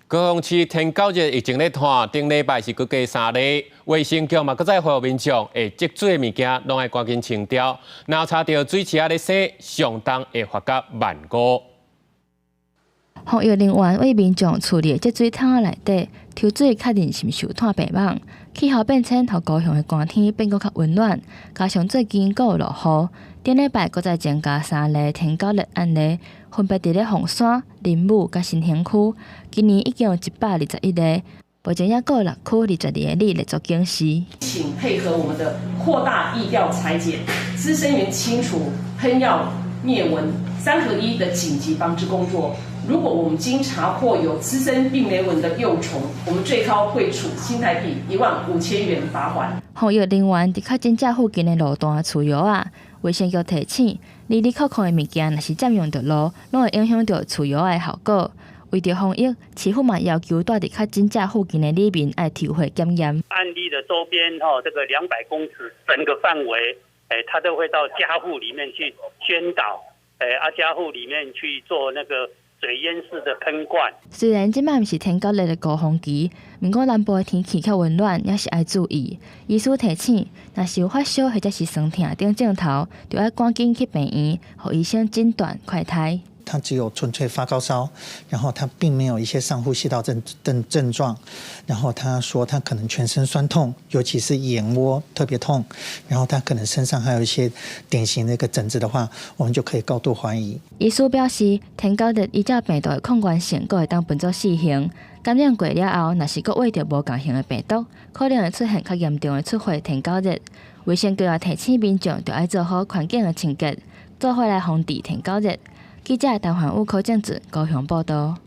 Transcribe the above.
高雄市天狗熱疫情咧湠，頂禮拜是閣加三例，衛生局嘛閣再呼籲民眾，會積水的物件攏愛趕緊清掉，若查著水池仔咧洗，上重會罰甲萬五。防疫人員為民眾處理積水桶仔內底抽水，確認是毋是有湠病蠓。氣候變遷予高雄的寒天變閣較溫暖，加上最近閣有落雨，頂禮拜閣再增加三例天狗熱案例，分別佇咧鳳山、林武佮新興區。今年已經有121例，目前猶閣有六區22个里列作警示。請配合我們的擴大疫調採檢、孳生源清除、噴藥滅蚊三合一的緊急防治工作。如果我們經查獲有孳生病媒蚊的幼蟲，我們最高會處新台幣15,000元罰款。防疫人員佇較井架附近的路段除藥仔，衛生局提醒，離離扣扣的物件，若是佔用著路，攏會影響著除藥仔的效果。為著防疫，市府嘛要求住佇較井架附近的里民愛抽血檢驗。案例的周邊，吼，這個200公尺整個範圍，他都會到家戶裡面去宣導，家戶裡面去做那個水淹式的噴灌。雖然這擺毋是天狗熱的高峰期，毋過南部的天氣較溫暖，也是愛注意。醫師提醒，若是有發燒或者是酸痛等症頭，就愛趕緊去病院，予醫生診斷快篩。他只有純粹發高燒，然後他並沒有一些上呼吸道症狀，然後他說他可能全身痠痛，尤其是眼窩特別痛，然後他可能身上還有一些典型的一個疹子的話，我們就可以高度懷疑。醫師表示，天狗熱依照病毒的抗原性，閣會當分做四型，感染過了後，若是閣秽著無仝型的病毒，可能會出現較嚴重的出血天狗熱。衛生局也提醒民眾，著愛做好環境的清潔，做伙來防治天狗熱。記者陳環武、柯正子高雄報道。